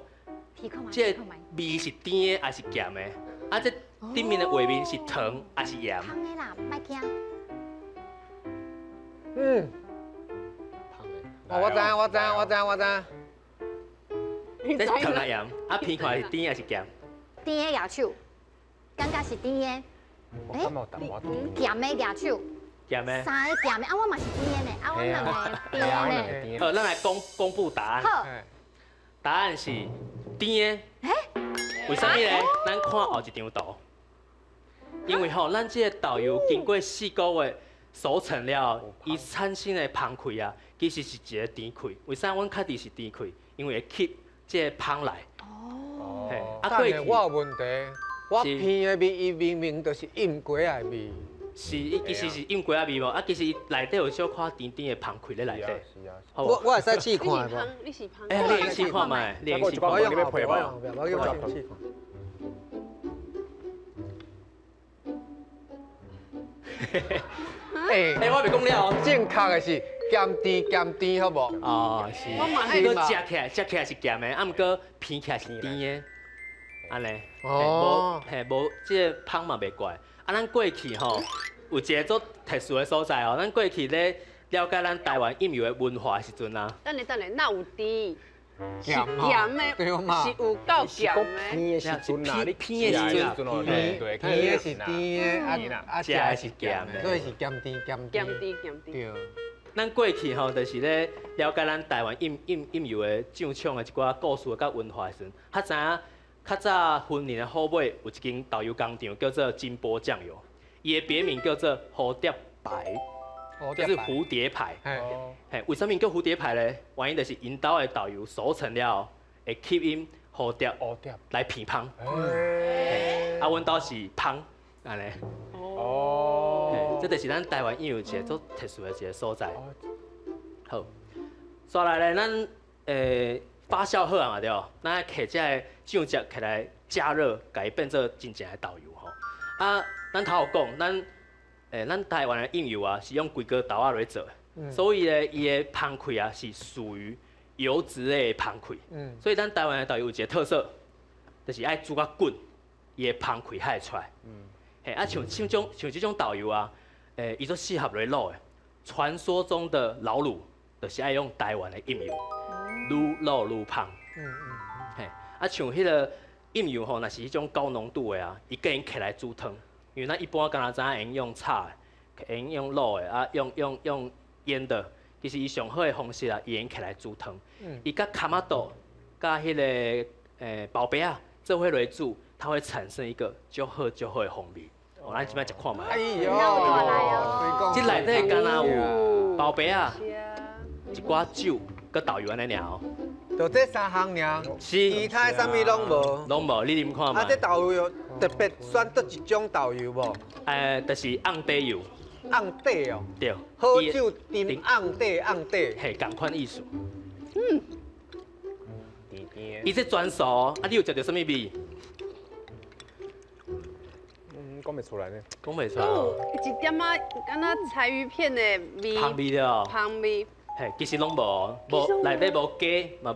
我講，這個味是甜的還是鹹的？啊，這頂面的畫面是糖還是鹽？香的啦，莫驚。我知，我知，我知，我知。這是糖還鹽？啊，品看是甜還是鹹？甜的舉手，感覺是甜的。鹹的舉手。鹹的。三個鹹的，啊我嘛是甜的呢，啊我兩個甜的。好，咱來公布答案。好，答案是甜的。為啥物咧？咱看後一張圖，因為吼，咱這個豆油經過4個月熟成了，伊產生的芳氣啊，其實是一個甜氣。為啥阮確定是甜氣？因為會吸這個芳來。哦。啊，過去我有問題，我鼻的味，伊明明就是醃雞仔的味。是，伊其實是醃雞仔味無？啊，其實伊內底有小可甜甜的芳氣咧內底。是啊。我會使試看無？你是芳？欸，你試看覓？你試看。我用後壁，我用後壁，我用先試看。欸，我袂講了哦。正確的是鹹甜鹹甜，好無？哦，是。我嘛愛。閣食起來，食起來是鹹的，啊，毋過鼻起來是甜的，按呢。哦。無，嘿，無，這個芳嘛袂怪。啊，咱過去吼有一個足特殊的所在哦，咱過去咧了解咱台灣蔭油的文化的時陣啊。等下等下，哪有甜？是鹹的，是有夠鹹的。甜的時陣啊，你甜的時陣，對，甜的是甜的，啊，食的是鹹的，所以是鹹甜鹹甜。鹹甜鹹甜。對。咱過去吼，就是咧了解咱台灣蔭油的醬廠的一寡故事佮文化的時陣，較知影較早雲林的虎尾有一間豆油工廠叫做金波醬油，伊的別名叫做蝴蝶牌，就是蝴蝶牌。嘿，為啥物叫蝴蝶牌咧？原因就是𪜶兜的豆油熟成了後，會吸引蝴蝶來鼻芳。啊，阮兜是芳，按呢。哦，這就是咱台灣蔭油一個足特殊的一個所在。好，煞來咧，咱發酵好啊嘛對，咱愛摕這个醬汁起來加熱，共伊變做真正的豆油吼。啊，咱頭有講，咱台灣的蔭油啊，是用規鍋豆仔來做的，所以咧，伊的芳氣啊是屬於油脂類的芳氣。所以咱台灣的豆油有一個特色，就是愛煮甲滾，伊的芳氣才會出來。嘿，啊，像這種豆油啊，伊足適合來滷的。傳說中的老滷，就是愛用台灣的蔭油，愈滷愈芳。嘿，啊，像彼個蔭油吼，若是彼種高濃度的啊，伊更用起來煮湯，因為咱一般敢若知影會用炒的，會用滷的，啊，用醃的，其實伊上好的方式啊，伊會用起來煮湯。伊佮卡瑪豆、佮彼個包白仔做伙來煮，它會產生一個足好足好的風味。哦，咱這擺食看覓。哎喲，這內底敢若有包白仔，一寡酒，佮豆油按呢爾哦。就這三項爾，是，其他啥物攏無。攏無，你啉看覓。啊，這豆油特別選佗一種豆油無？就是紅底油。紅底哦。對。好酒斟紅底，紅底。嘿，仝款意思。伊這專屬，啊，你有食著啥物味？講袂出來呢。講袂出來。有一點仔，敢若柴魚片的味。芳味了。芳味。嘿，其實攏無，無內底無雞，嘛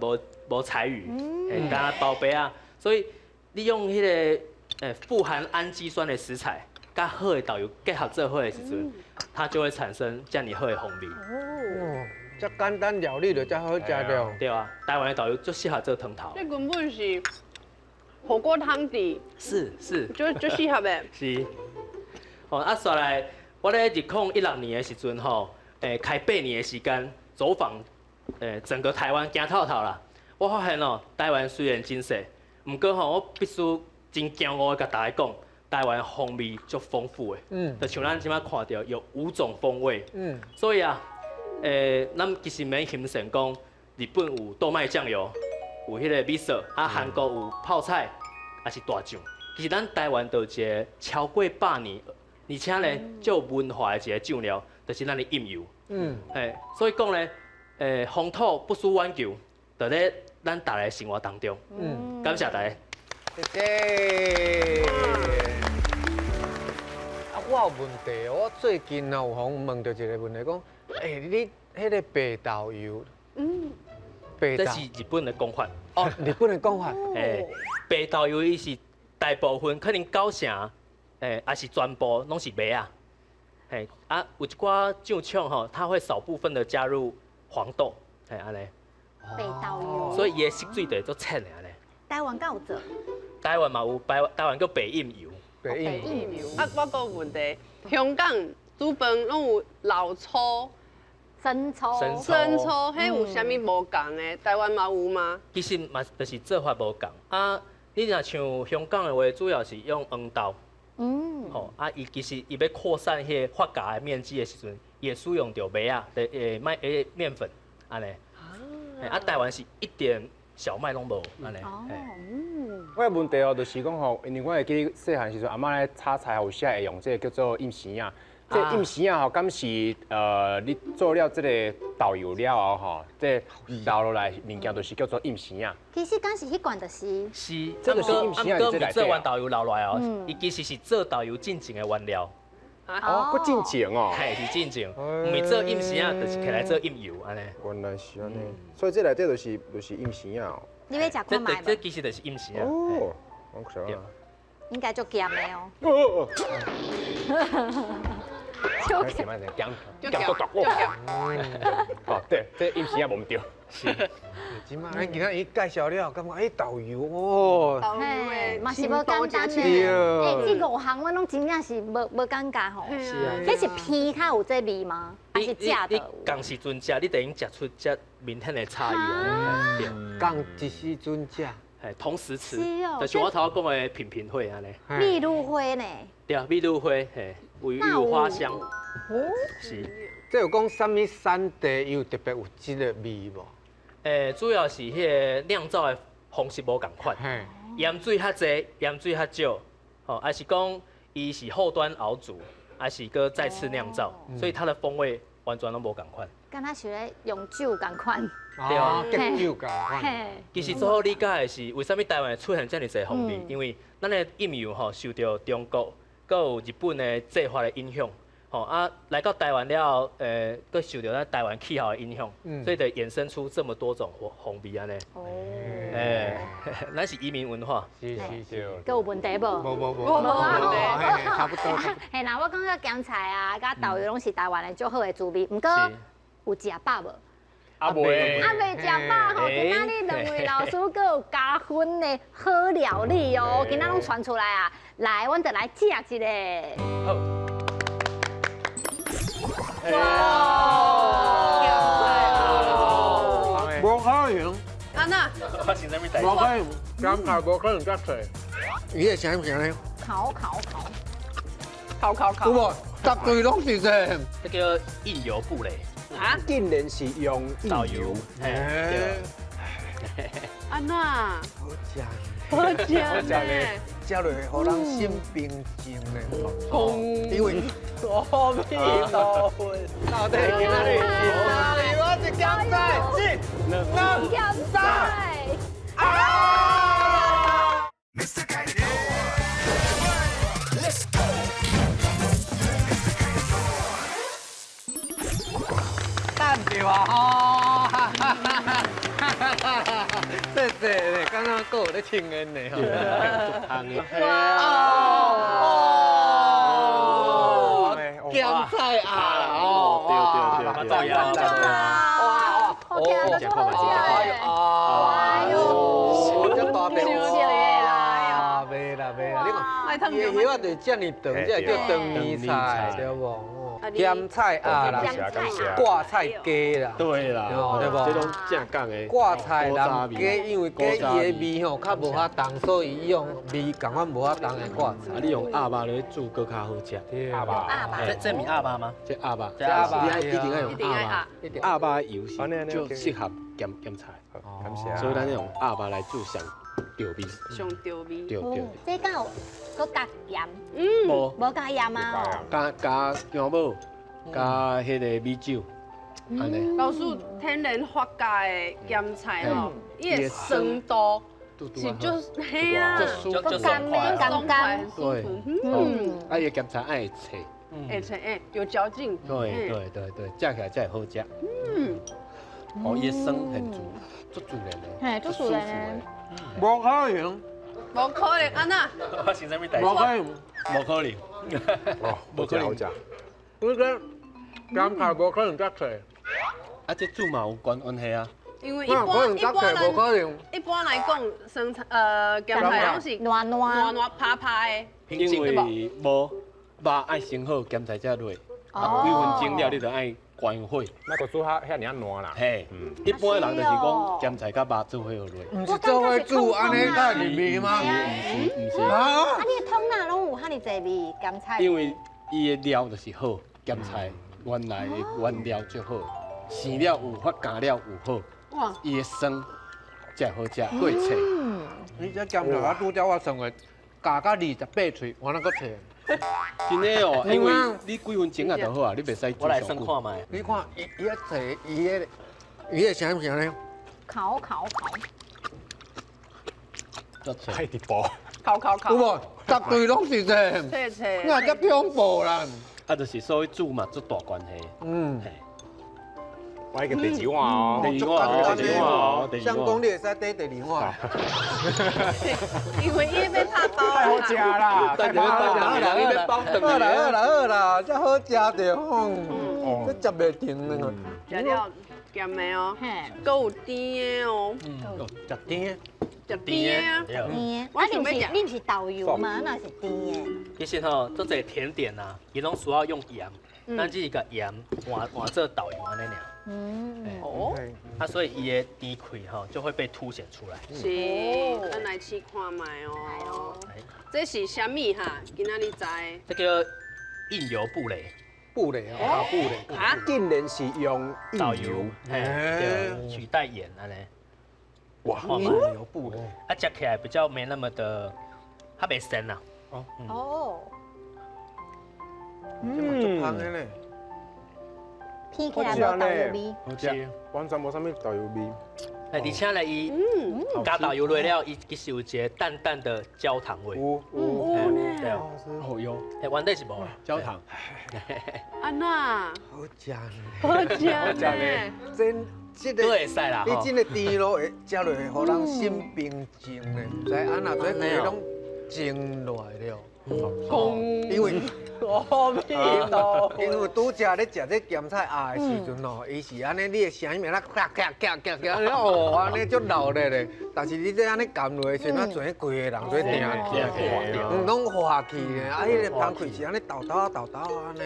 無柴魚，嘿，敢若包白仔，所以你用彼個富含氨基酸的食材，佮好的豆油結合做伙的時陣，它就會產生遮爾好的風味。哦，遮簡單料理就遮好食了。對啊，台灣的豆油足適合做湯頭。這根本是火鍋湯底。是是。就適合的。是。哦，啊，煞來，我咧2016年的時陣吼，開8年的時間。走訪，整個台灣行透透啦。我發現哦，台灣雖然真細，毋過吼，我必須真驕傲的共大家講，台灣風味足豐富的。就像咱這擺看著有5種風味。所以啊，咱其實免欣羨講，日本有豆麥醬油，有彼個味噌，啊，韓國有泡菜，抑是大醬。其實咱台灣就有一個超過100年，而且呢，足有文化的一個醬料，就是咱的蔭油。嘿，所以講咧，風土不輸遠球，就咧咱大家生活當中。感謝大家。謝謝。啊，我有問題，我最近啊有予人問著一個問題，講，你彼個白豆油，白這是日本的講法。哦，日本的講法。白豆油伊是大部分可能九成，抑是全部攏是麥仔。嘿，啊，有一寡醬廠吼，它會少部分的加入黃豆，嘿，按呢。白豆油。所以伊的色水就會足淺的按呢。台灣敢有做？台灣嘛有，台灣叫白蔭油。白蔭油。啊，我閣有問題，香港煮饭攏有老抽、生抽、生抽，彼有啥物無仝的？台灣嘛有嗎？其實嘛，就是做法無仝啊。你若像香港的話，主要是用黃豆。吼啊！伊其實伊欲擴散彼個發芽的面積的時陣，伊會使用著麥仔，麥麵粉按呢。啊，台灣是一點小麥攏無按呢。哦，嗯。我的問題哦，就是講吼，因為我會記得細漢時陣，阿嬤咧炒菜有時會用這個叫做蔭生仔。這蔭生仔吼，敢是你做了這個豆油了後吼，這留落來物件就是叫做蔭生仔。其實敢是彼罐就是。是，這個是蔭生仔。啊，毋過做完豆油留落來哦，伊其實是做豆油進前的原料。哦，閣進前哦。嘿，是進前，毋是做蔭生仔，就是起來做蔭油按呢。原來是按呢，所以這內底就是蔭生仔哦。你欲食看覓無？這其實就是蔭生仔。哦，我想啊。應該足鹹的哦。就鹹，鹹鹹足毒哦。對，這蔭生仔無毋對。是。這馬咱今仔伊介紹了，感覺哎豆油哦，豆油的嘛是無簡單呢。欸，這五項我攏真正是無無感覺吼。是啊。這是皮較有這味嗎？還是食的？你仝時陣食，你就會食出這明顯的差異啊。對。仝一時陣食。嘿，同時吃。就是我頭仔講的品評會按呢。蜜露花呢？對啊，蜜露花，嘿，有花香。哦。是。這有講啥物產地有特別有這個味無？欸，主要是彼個釀造的方式無仝款，鹽水較濟，鹽水較少，吼，還是講伊是後端熬煮，還是閣再次釀造，所以它的風味完全攏無仝款。敢若是咧用酒仝款。對啊，結酒仝款。其實最好理解的是，為啥物台灣會出現遮爾濟風味？因為咱的蔭油吼受著中國、閣有日本的做法的影響。吼啊，來到台灣了後，閣受著咱台灣氣候的影響，所以就衍生出這麼多種風味按呢。哦。咱是移民文化。是是是。閣有問題無？無無無。無問題，差不多。嘿啦，我感覺鹹菜啊，佮豆油攏是台灣的足好的滋味，毋過有食飽無？啊未。啊未食飽吼，今仔日兩位老師閣有加分的好料理哦，今仔攏傳出來啊，來，阮就來食一下。好。哇！無可能，啊那，發生啥物代誌？無可能，鹹菜無可能遮濟。伊的聲音呢？烤烤烤，烤烤烤。有無？逐堆攏是這。這叫蔭油布雷。啊？竟然是用豆油。對。啊那，好食，好食好食咧，食落會予人心平靜咧。因為阿彌陀佛，到底今仔日是哪裡？我是鹹菜，一、兩、三，啊！等著啊吼！谢谢咧，敢若阁有咧庆烟呢吼。哇！哦，咸菜鸭啦哦，对对对，对哇，好听，都好食。哎呦，这大便啦，袂啦袂啦，你看，伊的叶仔就是遮尔长，这叫长年菜，对无？咸菜鸭啦，挂菜鸡啦，对啦，对无？这拢正港的挂菜南鸡，因为鸡伊的味吼较无法重，所以伊用味仝款无法重的挂菜。啊，你用鸭肉来煮，阁较好食。鸭肉，这是鸭肉吗？这鸭肉，这鸭肉，你一定爱用鸭肉，鸭肉的油是就适合咸咸菜，所以咱用鸭肉来煮上对味。上对味。对对。这敢有阁加盐？无，无加盐啊？加加姜母，加彼个米酒，按呢。老师，天然发酵的咸菜吼，伊的酸度是就是嘿啊，就甘甘甘。对，嗯，啊，伊咸菜爱会脆，会脆，哎，有嚼劲。对对对对，食起来才会好食。嗯，哦，伊的酸很足，足自然的，嘿，足自然的。无可能，无可能，啊那，发生啥物代志？无可能，无可能，哦，无可能。好食。我讲咸菜无可能遮济。啊，这煮嘛有关关系啊。因为一般来讲，生菜咸菜拢是烂烂烂烂趴趴的。因为无肉爱先好，咸菜才落。啊，幾分鐘了你就愛關火。莫閣煮較遐爾仔爛啦。嘿，一般的人就是講鹹菜佮肉做伙落。毋是做伙煮，按呢才會入味嗎？毋是毋是。啊！啊，你的湯哪攏有遐爾濟味鹹菜？因為伊的料就是好，鹹菜原來的原料就好，生料有發乾料有好，哇，伊的酸才會好食，閣會脆。你這鹹菜我拄則我算過，加到28喙，我哪閣脆？真的哦，因為你幾分鐘啊就好啊，你袂使我來算看覓。你看伊伊一脆，伊的伊的啥物呢？烤烤烤。太直播。烤烤烤。有無？十對攏是這。脆脆。那遮恐怖啦！啊，就是所以煮嘛，足大關係。嗯。我已經第二碗哦，第二碗，第二碗哦，相公你會使綴第二碗。因為伊欲拍包。太好食啦！太好食啦！伊欲包轉好啦好啦好啦，這好食著吼，這食袂停呢。食了鹹的哦，閣有甜的哦。食甜的。食甜的啊。甜的。啊，你毋是豆油嗎？哪是甜的？其實吼，做這甜點啊，伊攏需要用鹽，咱只是共鹽換換做豆油按呢爾。嗯，哦，啊，所以伊的甜氣吼就會被凸顯出來。是，咱來試看覓哦。這是啥物哈？今仔日知？這叫印油布蕾。布蕾哦，布蕾。啊，竟然是用豆油，對，取代鹽按呢。哇，印油布蕾，啊，食起來比較沒那麼的，較袂腥啦。哦。哦。這嘛足香的咧。闻起來無豆油味，好食，完全無啥物豆油味。哎，而且咧，伊加豆油落了，伊其實有一個淡淡的焦糖味。有有呢，對，好喲。哎，原底是無焦糖。安那，好食呢，好食呢，真這個都會使啦。你這個甜囉會食落會予人心平靜呢，知按那做規攏靜落來了。因為阿彌陀因為拄才咧食這鹹菜鴨的時陣哦，伊是按呢，你的聲音會咔咔咔咔咔，哦，按呢足鬧熱咧。但是你這按呢含落的時陣，啊，全規個人做定起，攏化去咧。啊，彼个香氣是按呢豆豆豆豆按呢，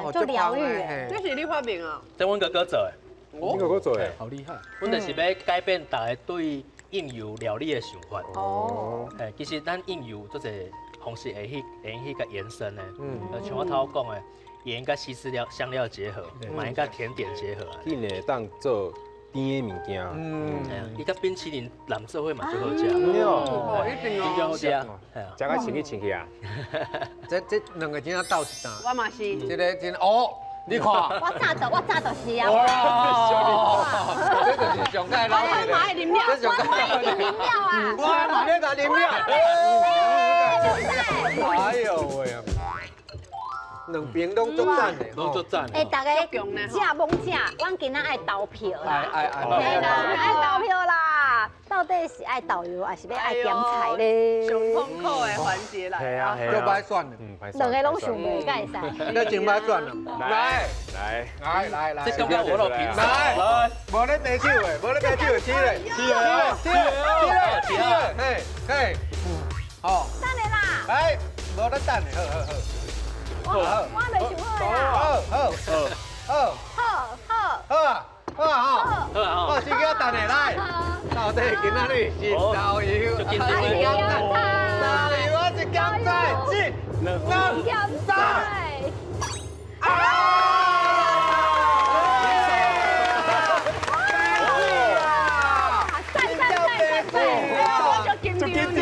哦，足療癒。這是你發明啊？這阮哥哥做的。阮哥哥做的，好厲害。阮就是欲改變大家對印油料理的想法。哦。其實咱印油做濟方式會去共延伸的，像我頭講的，會共西式料香料結合，嘛會共甜點結合。竟然會當做甜的物件，伊佮冰淇淋攬做伙嘛足好食。哦，一定哦。好食啊，食甲清氣清氣啊。這兩個真正鬥一擔。我嘛是。這個真哦，你看。我早就是啊。哇！這就是上蓋老我嘛愛啉了，我已經啉了啊。我嘛咧共啉了。哎呦喂啊！兩邊攏足讚的，攏足讚。哎，大家食罔食，阮今仔愛投票啦。愛愛愛，嘿啦，愛投票啦！到底是愛豆油，還是欲愛鹹菜咧？上痛苦的環節來。係啊係啊。足歹選的，兩个攏想袂，敢會使？這真歹選啦！來來來來來，這感覺我都評來，無咧白手的，無咧白手的，起來，起來，起來，起來，嘿嘿，好。等下啦。來，無咧等的，好好好。我我袂想好啦。好好好好好好啊好啊好，我是叫等下來，到底今仔日是豆油還是鹹菜？豆油還是鹹菜？一、兩、三。啊！讚讚讚讚！我就緊張呢。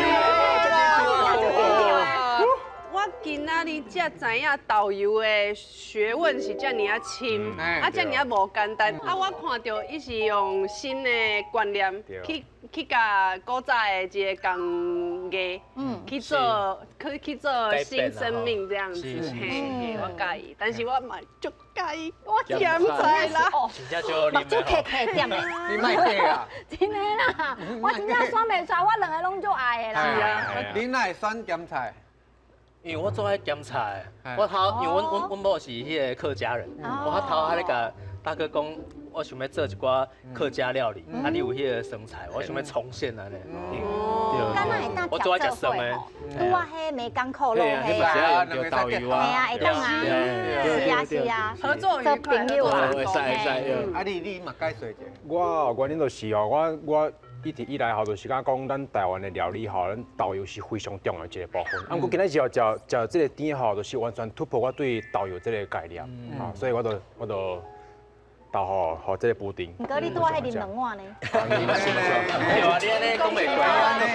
我今仔日才知影豆油的學問是遮爾仔深，啊，遮爾仔無簡單。啊，我看著伊是用新的觀念去共古早的一個工藝，去做新生命這樣子。嘿，我佮意，但是我嘛足佮意鹹菜啦。真正足目睭開開點的。你莫假啊！真的啦，我真正選袂出來，我兩个攏足愛的啦。是啊，你哪會選鹹菜？因為我做愛鹹菜，我頭因為阮某是彼个客家人，我頭仔咧共大哥講，我想欲做一寡客家料理，啊，你有彼个酸菜，我想欲重現按呢。敢若會當我做愛食酸的，拄啊，彼梅港扣肉，彼嘛是愛用著豆油啊，嘿啊，會當啊，是啊是啊，合作愉快，做朋友啊，會使會使。啊，你嘛解說一下。我原因就是哦，我一直以來吼，就是講講咱台灣的料理吼，咱豆油是非常重要的一個部分。啊，毋過今仔日食食這個甜吼，就是完全突破我對豆油這個概念，啊，所以我就豆予予這個布丁。毋過你拄仔彼啉兩碗呢？對啊，你按呢講袂過。袂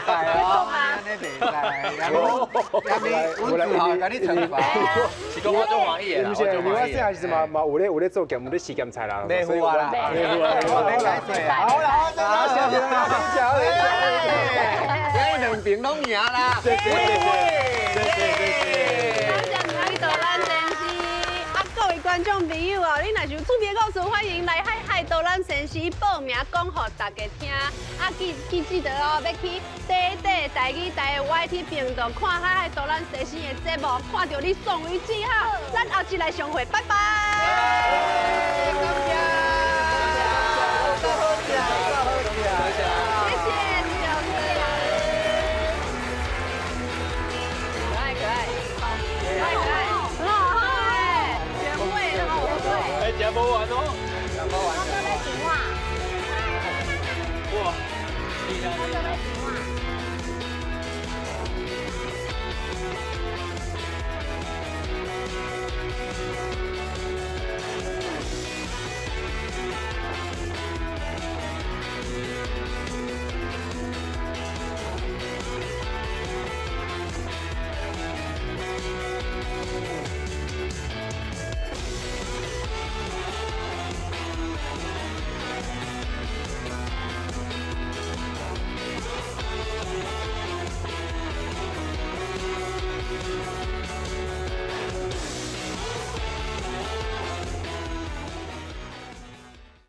使哦，按呢袂使。我阮自豪共你懲罰。是講我足歡喜的啦，毋是，因為我細漢時陣嘛有咧做鹹，有咧試鹹菜啦。袂赴啊啦，袂赴啊，我免解釋啊。好啦，好啦，謝謝啦，謝謝。今日兩邊攏贏啦。謝謝謝謝謝謝謝。感謝你導覽先生，啊，各位觀眾朋友哦，你若是有趣味故事，歡迎來海海導覽先生報名講予大家聽。啊，記記記得哦，欲去短短台語台的 YT 頻道看海海導覽先生的節目，看著你爽為止哈。咱後集來相會，拜拜。感謝，感謝，好食，好食。